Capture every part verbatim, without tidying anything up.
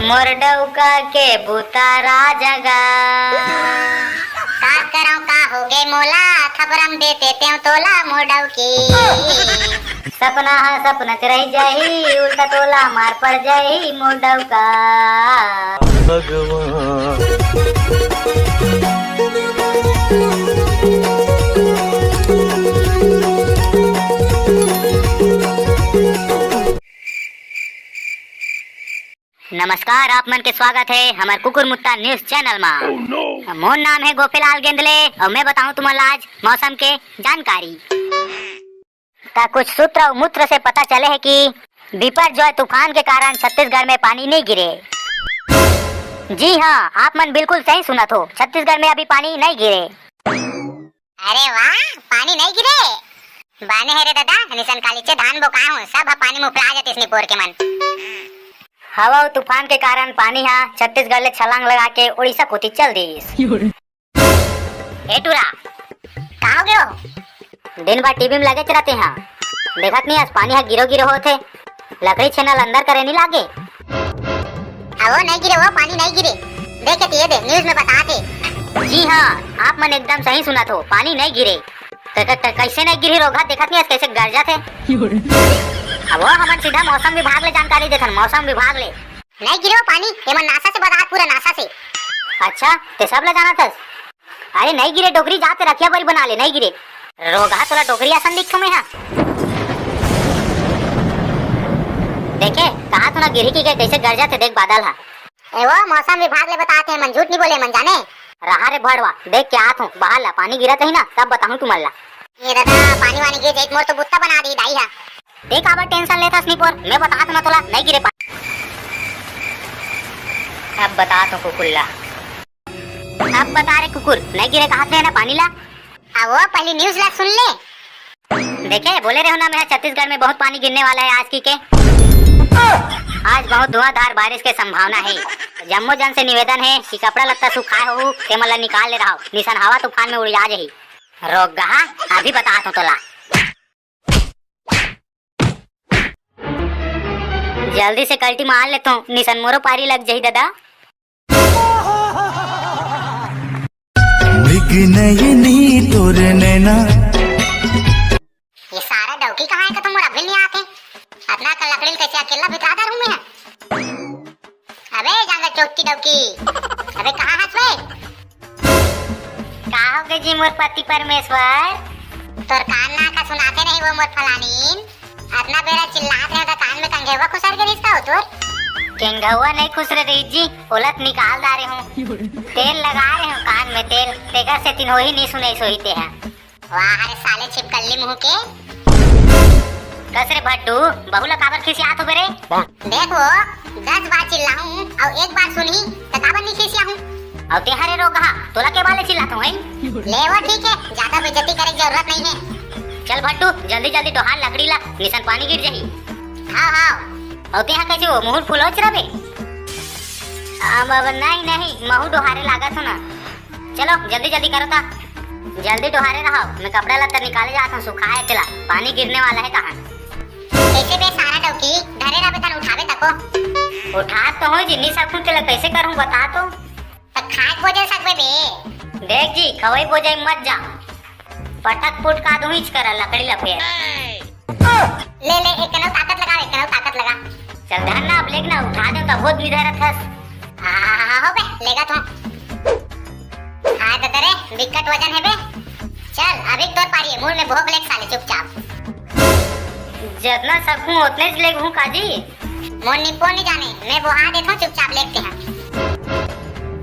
मोर डउका के बुतारा जगा। का करंव का होगे मोला, थपरम देते तेंव तोला मोर डउकी। सपना ह सपनच रहि जाही, उल्टा तोला मार पड़ जाही मोर डउका। भगवान। नमस्कार, आप मन के स्वागत हे हमर कुकुर मुत्ता न्यूज चैनल मा। मोर नाम हे गोपेलाल गेंदले अउ मैं बताहूँ तुमन ला आज मौसम के जानकारी। त कुछ सूत्र अउ मूत्र से पता चले हे कि बिपरजॉय तूफान के कारण छत्तीसगढ़ में पानी नइ गिरे। जी हाँ, आप मन बिल्कुल सही सुनत हो, छत्तीसगढ़ में अभी पानी नइ गिरे। अरे वाह, पानी नइ गिरे। बाने हे रे ददा, निसन कालीचे धान बोकाहूँ, सब ह पानी म उफला जतिस निपोर के मन। हवा अउ तूफान के कारण पानी ह छत्तीसगढ़ ले छलांग लगा के उड़ीसा कोति चल दिस। ए टूरा, का होगे हो? दिन भर टीवी में लगेच रहिथे हा, देखत नइ हस पानी ह गिरो गिरो होत हे, लकड़ी छेना ल अंदर करे नइ लागे। अवो नइ गिरे, वो पानी नइ गिरे। देखे त ये दे, न्यूज में बतात हे। जी हाँ, आप मन एकदम सही सुनत हो, पानी नइ गिरे। क-, क-, क-, कइसे नइ गिरही रोगहा, देखत नइ हस कइसे गरजत हे। अवो हमन सीधा मौसम विभाग ले जानकारी देथन, मौसम विभाग ले। नइ गिरे वो पानी, एमन नासा से बतात, पूरा नासा से। अच्छा, ते सब ला जानत हस? अरे नइ गिरे डोकरी, जा ते रखिया बरी बना ले, नइ गिरे। रोगहा तोला डोकरी असन दिखथों मैं हा। देखे, कहाथों ना गिरही कहिके, कइसे गरजत हे, देख बादल हा। ए वो मौसम विभाग ले बतात हे, मन झूठ नइ बोले, मन जाने। रहा रे भड़वा, देख के आथों, बाहर ला पानी गिरत ही ना, तब बताहूँ तुमन ला। ए ददा, पानी वानी गिर जाही त मोर तो बुत्ता बना दिही दाई हा। देख काबर टेंशन लेथस निपोर, मैं बताथों ना तोला, नइ गिरे पानी। अब बताथों कुकुर ला। अब बता रे कुकुर, नइ गिरे कहत रहे ना पानी ला? अवो पहली न्यूज ला सुन ले। देखे, बोले रहे हो ना मैं, छत्तीसगढ़ में बहुत पानी गिरने वाला है आज की के। आज बहुत धुआंधार बारिश के संभावना है। जम्मो जन से निवेदन है कि कपड़ा लत्ता सुखाए हो, ते मन ला निकाल ले रहो, निसन हवा तूफान में उड़िया जही। रोगहा, अभी बताथों तोला। जल्दी से कल्टी मार लेथों, निसन मोरो पारी लग जही ददा। मृग नयनी तोर नैना। ये सारा डौकी कहाँ हे? कथो मोर अभी नइ आत हे। अतना कन लकड़ी ल कइसे अकेल्ला भितरा धरहूँ मैं? अबे जांगर चोट्टी डौकी, अबे कहाँ हस बे? का होगे जी मोर पति परमेश्वर? तोर कान ना का सुनाथे नहीं वो मोर फलानीन? अतना बेरा चिल्लात रहे त कान में कंघेवा खुसर गे रिहिस का हो तोर? केंघवा नहीं खुसरे रहिस जी, ओला त निकाल डारे हूँ। तेल लगा रहे हूँ कान में तेल, तेकर सेतिन होही नइ सुनइस होही तेहा। वाह रे साले छिपकल्ली मुंह के। कस रे भट्टू, बहू ला काबर खिसियात हो बे रे? देख वो, दस बार चिल्लाहूं अउ एक बार सुनही त काबर नइ खिसियाहूं? अउ तेहा रे रोगहा, तोला के बाले चिल्लात हो, हैं? ले वो ठीक हे, जादा बेइज्जती करे के जरूरत नइ हे। चल भट्टू, जल्दी जल्दी डोहार लकड़ी ला, निसन पानी गिर जही। हाव हाव। अउ तेहा कइसे वो मुंह फुलोच रबे? अब, अब नहीं नहीं, महू डोहारे लागत हो ना। चलो जल्दी जल्दी करो ता। जल्दी डोहारे रहो, मैं कपड़ा लत्ता निकाले जात हूँ, सुखाए चला, पानी गिरने वाला है कहाँ। कइसे बे सारा डौकी, धरे रबे तन उठाबे तको। उठात तो हो जी, नइ सकूँ तेला कइसे करूँ बता तो। त खाए बोजे सकबे बे। देख जी, खवई बोजे मत जा, पटक पुटका दूँ इच करा लकड़ी ला फेर। ले ले, एक कनौ ताकत लगा, एक कनौ ताकत लगा। चल धर ना, अब लेग ना, उठा दे त बहुत भी धरत हस। हाँ, हाँ, हाँ, हो बे, लेगा तो। हाँ, ददा रे, बिकट वजन हे बे। चल, अभी तोर पारी हे, मुड़ में भोग लेग साले चुपचाप। जतना सकूं ओतने च लेग हूँ काजी। मोर निपो नइ जाने, मैं बोहा देथों चुपचाप लेग तेहा।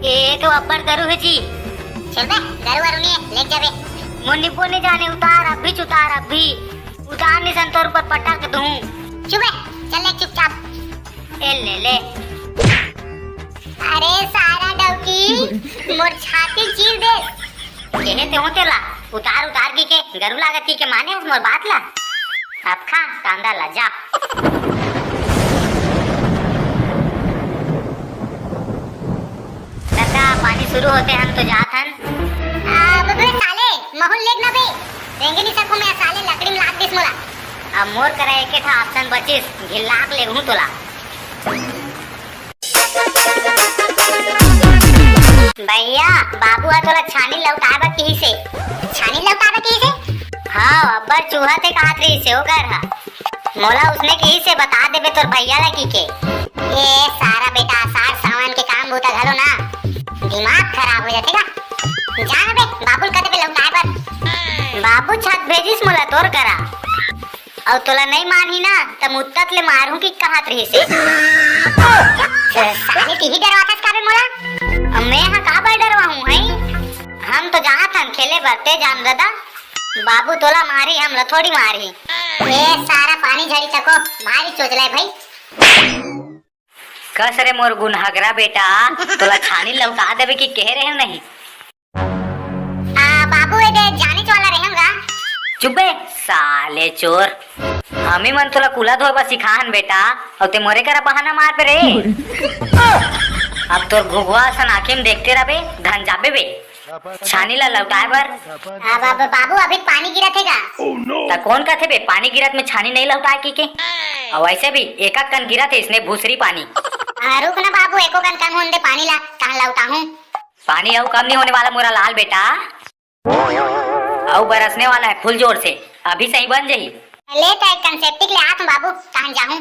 ए तो अब्बड़ गरु हे जी। चल बे, गरु वरु नइ हे, लेग जाबे। मोर निपो नइ जाने, उतार अभी च उतार अभी। उतार निसन तोर ऊपर पटक दूं। चुप बे, चल ले चुपचाप। ए ले ले। अरे सारा डौकी, मोर छाती चीर दे। केहे ते हो तेला, उतार उतार की के गरु लागत की के माने हस मोर बात ला। अब खा कांदा ला जा। ददा, पानी शुरू होते हम तो जात हन। आ, बबे साले, महूं लेग ना बे। रेंगे नइ सकूं मैं, साले लकड़ी में लाग दिस मोला। अब मोर करा एके ठा option बचिस, घिल्लाक लेगहूं तोला। भैया, बाबू ह तोला छानी लौटाए बर किहिस हे। छानी लौटाए बर किहिस हे? हाँ, अब्बड़ चूहत हे कहत रहिस हे ओकर ह। मोला उसने किहिस हे, बता देबे तोर भैया ला कहिके। ए सारा बेटा, आषाढ़ सावन के काम बूता घलो ना, दिमाग खराब हो जाथे का। जा ना बे, बाबू ल कह देबे लौटाए बर। बाबू छत भेजिस मोला तोर करा। अउ तोला नइ मानही ना, त मुत्तत ले मारहूं कि कहत रहिस हे। साले, तिही डरवाथस का बे मोला? अब मैं ह काबर डरवाहूं, हई? हम तो जात हन खेले बर, ते जान ददा। बाबू तोला मारही, हमला थोड़ी मारही। ए सारा पानी झड़ी तको, भारी चोचला हे भाई। कस रे मोर गुनहगरा बेटा, तोला छानी लौटा देबे कि कहे रहेंव नहीं? आ, बाबू, ए दे जानेच वाला रहेंव गा। चुप बे, साले चोर। हमी मन तोला कूला धोए बर सिखाहन बेटा, अउ ते मोरे करा बहाना मारबे रे। अब तोर घुघुआ असन आँखी म देखते रहबे, धन जाबे बे। छानी ला लौटाए बर। आ, बा-, बा-, बाबू, अभी पानी गिरत हे गा। त कोन कथे बे, पानी गिरत में छानी नइ लौटाए कहिके? अउ वैसे भी एक-एक कन गिरत हे इसने भूसरी पानी। आ, रुक ना बाबू, एको कन कम होन दे पानी ला, तहन लौटाहूं। पानी अउ कम नहीं होने वाला मोरा लाल बेटा, अउ बरसने वाला है फुल जोर से, अभी सही बन जाही। ले त एक कन सेप्टिक ले आत हूं बाबू, तहन जाहूं।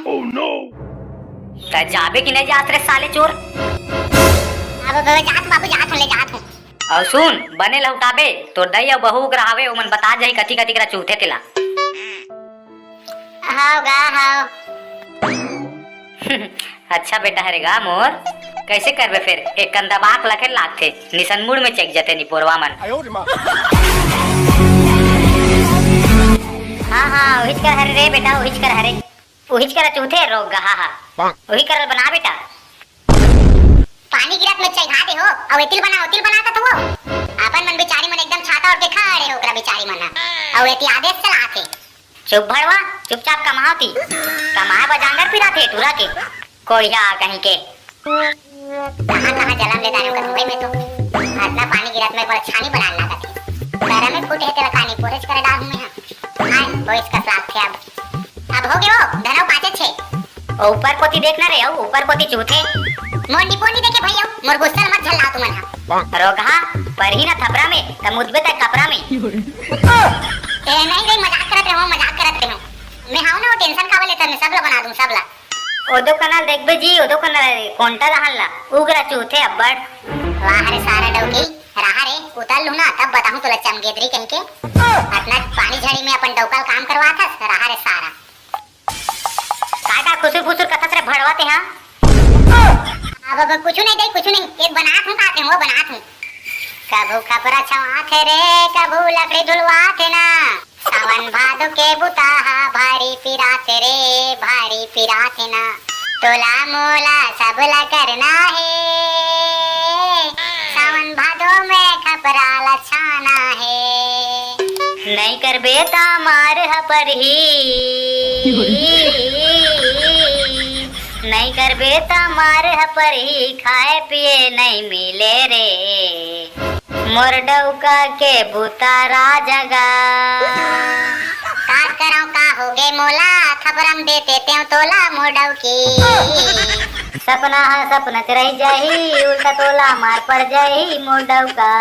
त जाबे कि नहीं जात रे साले चोर? अब, अब जात हूं बाबू, जात हूं, ले जात हूं। अउ सुन, बने लहुटाबे, तोर दई अउ बहू करा हवे, ओमन बता जाही कथी कथी करा चूहथे तेला। हव गा, हव। अच्छा बेटा हरे गा मोर, कैसे करबे फेर? एक कन दबा के लखे लागथे, निसन मुड़ में चेक जथे निपोरवा मन। हाँ, हाँ, उहिच कर हरे रे बेटा, उहिच कर हरे। उहिच करा चूहथे रोग गहा हा। उही करल बना बेटा। पानी गिरत में चैघा दे हो, अउ एतिल बना, ओतिल बना कथो। अपन मन बिचारी मन एकदम छाता ओढ़ के खड़े हो ओकरा बिचारी मन ह। अउ एती आदेश चलाथे। चुप भड़वा, चुपचाप कमाओ ती। कमाए बर जांगर पिराथे टूरा के। कोढ़िया कहीं के। कहाँ कहाँ जलम ले डारे कथो भाई मैं तो। अतना पानी गिरत में बड़ छानी बनाए लागत हे। पैरा में फूटे हे तेला कानी पोरेच करे डाल हूँ मैं ह। आय, होइस कस लागथे अब। अब हो गे वो, धनव पाँचे छे। ओ ऊपर कोती देख ना रे, अउ ऊपर कोती चूहथे। मोर निपोनी देखे भाई, अउ मोर गुस्सा ल मत झल्ला तुमन ह। रोगहा, परही ना थपरा में, त मुदबे तय कपरा में। ए, नहीं रे, मजाक करत रहे हो, मजाक करत रहे हो। मैं हाव ना, वो टेंशन काबर लेथस, मैं सब ला बना दूं, सब ला। ओदो कना ल देखबे जी, ओदो कना ल कोंटा दहन ला, उगरा चूहथे अब्बड़। वाह रे सारा डौकी, रहा रे, उतर लू ना, तब बताहूं तोला चमगेदरी कहिके। अतना पानी झड़ी में अपन डौका ल काम करवाथस, रहा रे सारा। का का खुसुर फुसुर कथस रे भड़वा ते हा? अब, अब कुछु नहीं दई, कुछु नहीं, एक बनात हूं, खाते हूं, वो बनात हूं। कभू खपरा छवाथे रे, कभू लकड़ी ढुलवाथे ना। सावन भादो के बुता हा भारी पिराथे रे, भारी पिराथे ना। तोला मोला सबला करना हे, सावन भादो में खपरा ला छाना हे। नइ करबे त मार ह परही, नइ करबे त मार ह परही, खाए पिए नइ मिले रे। मोर डौका के बुता राजगा। का करंव का होगे मोला, थपरम देते तेंव तोला मोर डौकी। सपना ह सपनच रहि जाही, उल्टा तोला मार पड़ जाही मोर डौका।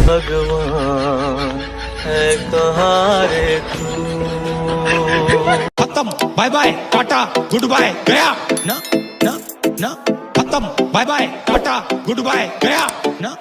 भगवान है कहाँ रे तू। खत्म, बाय बाय, टाटा, गुड बाय, गया। ना, ना, ना, खत्म, बाय बाय, टाटा, गुड बाय, गया। ना।